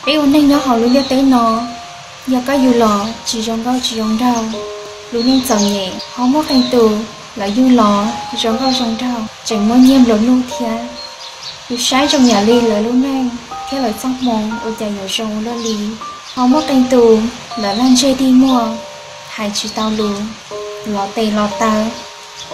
Peb ua neej nyob hauv lub ntiaj teb no, yog koj yug los tsis zoo nkauj tsis zoo nraug, lub neej txom nyem, ho muaj qee tus lawv yug los zoo nkauj zoo nraug tseem muaj nyiaj nplua nuj thiab. Yus saib zoo yam li lawv lub neej thiab lawv txoj hmoo ua cas yuav zoo ua luaj li. Ho muaj qee tus lawv laj ntseg dig muag, hais tsis tau lus, los tes los taw,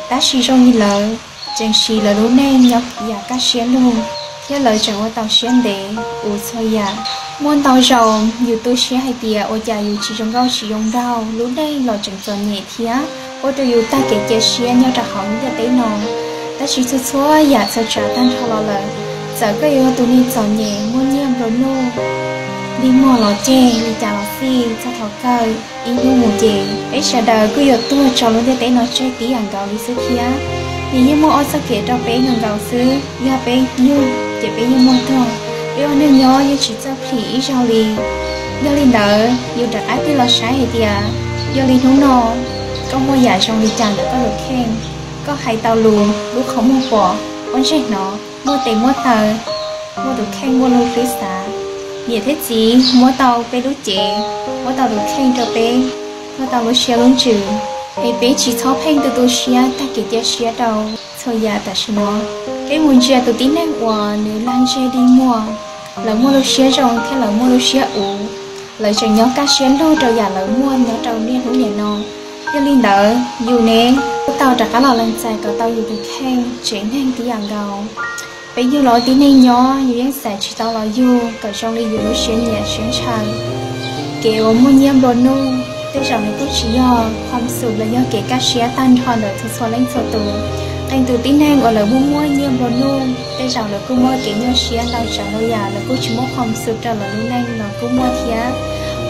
tab sis zoo li lawv tseem siv lawv lub neej nyob yam kaj siab lug, thiab lawv tseem ua tau siab ntev ua txhua yam. Muaj ntau zaus yus tu siab hais tias ua cas yus tsis zoo nkauj tsis zoo nraug, lub neej los tseem txom nyem thiab ua rau yus tag kev cia siab nyob rau hauv lub ntiaj teb no. Tab sis txhua txhua yam txhua tsav tag nrho los lawm, txawm koj yuav yog tus neeg txom nyem muaj nyiaj nplua nuj, dig muag los ceg li cas los xij, txog thaum kawg ib hnub mus ces peb sawv daws kuj yuav tuag tso lub ntiaj teb no tseg tib yam nkaus li xwb thiab. Nws yeej muaj ob txoj kev rau peb nkaus nkaus xwb, yog peb yug ces peb yeej muaj tuag, peb ua neej nyob yeej tsis txawj plhis ib zaug li. Yog li ntawd yus rov qab tig los saib hais tias, yog li hnub no koj muaj yam zoo li cas ntawm koj tus kheej, koj hais tau lus lub qhov muag pom, pob ntseg hnov, muaj tes muaj taw, muaj tus kheej muaj lub hlwb xav, niam thiab txiv muab tau peb lub cev, muab tau tus kheej rau peb, muab tau lub siab lub ntsws, es peb tsis txhob pheej tu tu siab tag kev cia siab rau txhua yam tam sim no. Peb mus ntsia tus tib neeg uas nws lag ntseg dig muag, lawv muaj lub siab zoo thiab lawv muaj lub siab uv, lawv tseem nyob kaj siab lug rau yam lawv muaj nyob rau niaj hnub niam no. Yog li ntawd yus ne, kuj tau rov qab los lees txais kom tau yus tus kheej tsev neeg tib yam nkaus. Peb yug los ua tib neeg nyob yus yeej xaiv tsis tau los yug kom zoo li yus lub siab nyiam siab ntshaw. Kev uas muaj nyiaj nplua nuj tej zaum nws kuj tsis yog qhov xum los yog kev kaj siab tag nrho ntawm txhua txhua leej txhua tus. Qee tus tib neeg uas lawv muaj muaj nyiaj nplua nuj tej zaum lawv kuj muaj kev nyuaj siab ntau tsav ntau yam, lawv kuj tsis muaj qhov xum rau lawv lub neej los kuj muaj thiab.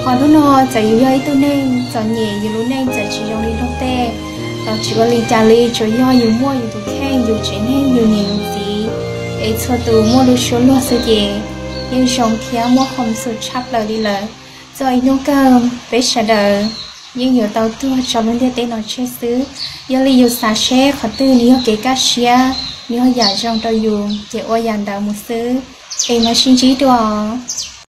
Ho hnub no txawm yus yog ib tug neeg txom nyem, yus lub neej txawm tsis zoo li luag tej los tsis ua li cas li, tsuas yog yus muaj yus tus kheej, yus tsev neeg, yus niam yus txiv, es txhua tus muaj lub suab luag xwb ces yeej zoo thiab muaj qhov xum tshaj plaws li lawm. Txog ib hnub kawg peb sawv daws yeej yuav tau tuag tso lub ntiaj teb no tseg xwb. Yog li yus xav seb qhov twg nws yog kev kaj siab, nws yog yam zoo rau yus ces ua yam ntawd mus xwb. Es mam sib ntsib dua os.